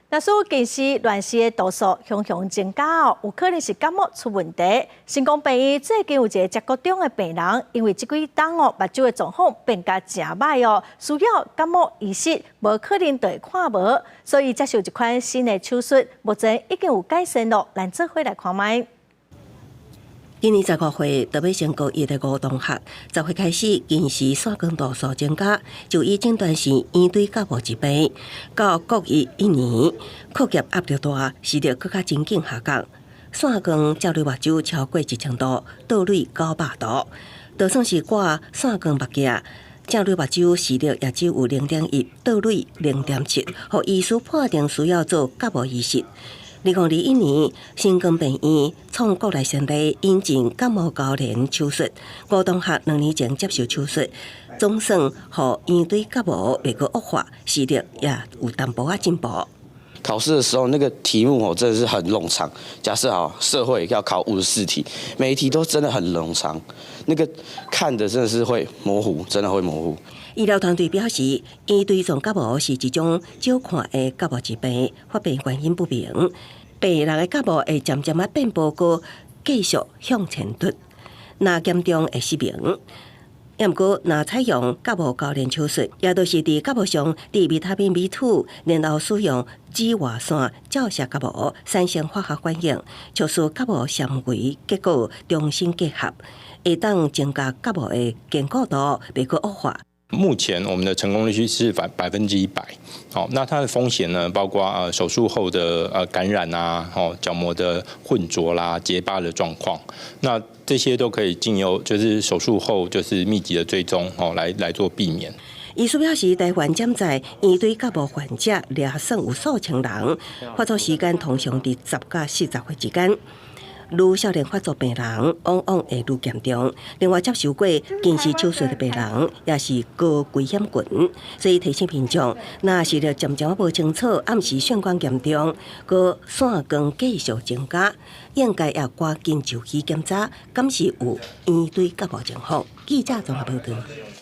若是近視亂視的度數雄雄增加哦，有可能是角膜出問題。成功病院最近有一個食國中的病人，因為這幾冬哦，目睭的狀況變甲誠䆀哦，需要角膜移植，無可能就會看無，所以接受一款新的手術，目前已經有改善咯。咱做伙來看覓。今年15歲就欲升高一的吳同學，10月開始近視散光度數增加，就醫診斷是圓錐角膜疾病。到國一一年，課業壓力大，視力閣較真緊下降，散光照對目睭超過1000度，倒累900度。就算是掛散光目鏡，照對目睭視力也只有0.1，倒累0.7，予醫師判定需要做角膜移植。2021年，成功病院創國內先例引進角膜交連手術。吳同學2年前接受手術，總算予圓錐角膜袂閣惡化，視力也有淡薄仔進步。考試的時候，那個題目哦，真的是很冗長。假設啊，社會要考54題，每一題都真的很冗長，那個看的真的是會模糊，真的會模糊。醫療團隊表示，圓錐狀角膜是一種少看的角膜疾病，發病原因不明。病人的角膜會漸漸仔變薄，閣繼續向前凸，若嚴重會失明。毋過，若採用角膜交連手術，也就是佇角膜上滴維他命 B2，然後使用紫外線照射角膜，產生化學反應，促使角膜纖維結構重新結合，會當增加角膜的堅固度，袂閣惡化。目前我們的成功率是100%，好，那它的風險呢，包括手術後的感染啊，哦角膜的混濁啦、結疤的狀況，那這些都可以經由就是手術後就是密集的追蹤哦，來做避免。醫師表示，台灣潛在圓錐角膜患者掠算有數千人，發作時間通常佇10到40歲之間。愈少年發作病人，往往會愈嚴重。另外，接受過近視手術的病人，也是高危險群。所以提醒民眾，若視力漸漸無清楚，暗時眩光嚴重，閣散光繼續增加，應該要趕緊就醫檢查，敢是有圓錐角膜情況。記者綜合報導。